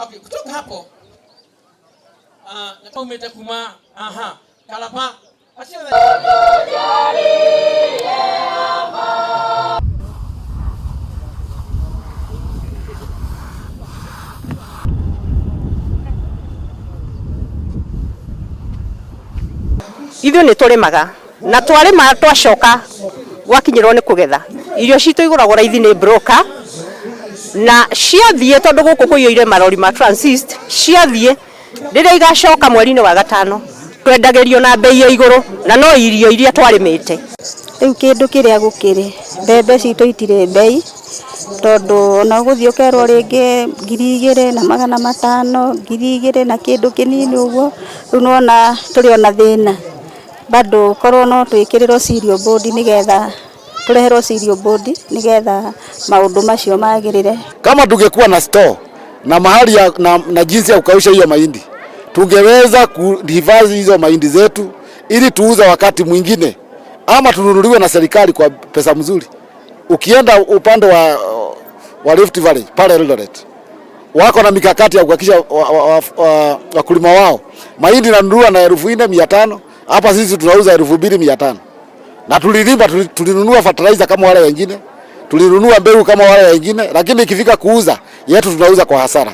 Okay, kutoka hapo umete kuma aha kalapa acio. Ithuĩ nĩ tũrĩmaga na twarĩma, twacoka gwakinyĩrwo nĩ kũgetha, irio citũ igũragwo raithi nĩ broker na ciathiĩ, tondũ gũkũ kũiyũire marori ma transit. Ciathiĩ, rĩrĩa igacoka mweri-inĩ wa gatano, twendagĩrio na mbei ya igũrũ na no irio iria twarĩmĩte. Rĩu kĩndũ kĩrĩa gũkĩrĩ, mbembe citũ itirĩ mbei, tondũ ona ũgũthiĩ ũkerwo rĩngĩ 2500, 2000 na kĩndũ kĩnini ũguo. Rĩu nĩwona tũrĩ ona thĩna bado. Korwo no twĩkĩrĩrwo cereal board, nĩgetha tũreherwo cereal board, nĩgetha maũndũ macio magĩrĩre. Kama tungekuwa na store na mahali ya, na jinsi ya kukausha hiyo mahindi, tungeweza kuhifadhi hizo mahindi zetu ili tuuze wakati mwingine ama tununuliwe na serikali kwa pesa mzuri. Ukienda upande wa Rift Valley pale Eldoret, wako na mikakati ya kuhakikisha wakulima wao mahindi nanunuliwa na 4500. Hapa sisi tunauza 2500 na tulilima, tulinunua fertilizer kama wale wengine, tulinunua mbegu kama wale wengine, lakini ikifika kuuza yetu tunauza kwa hasara.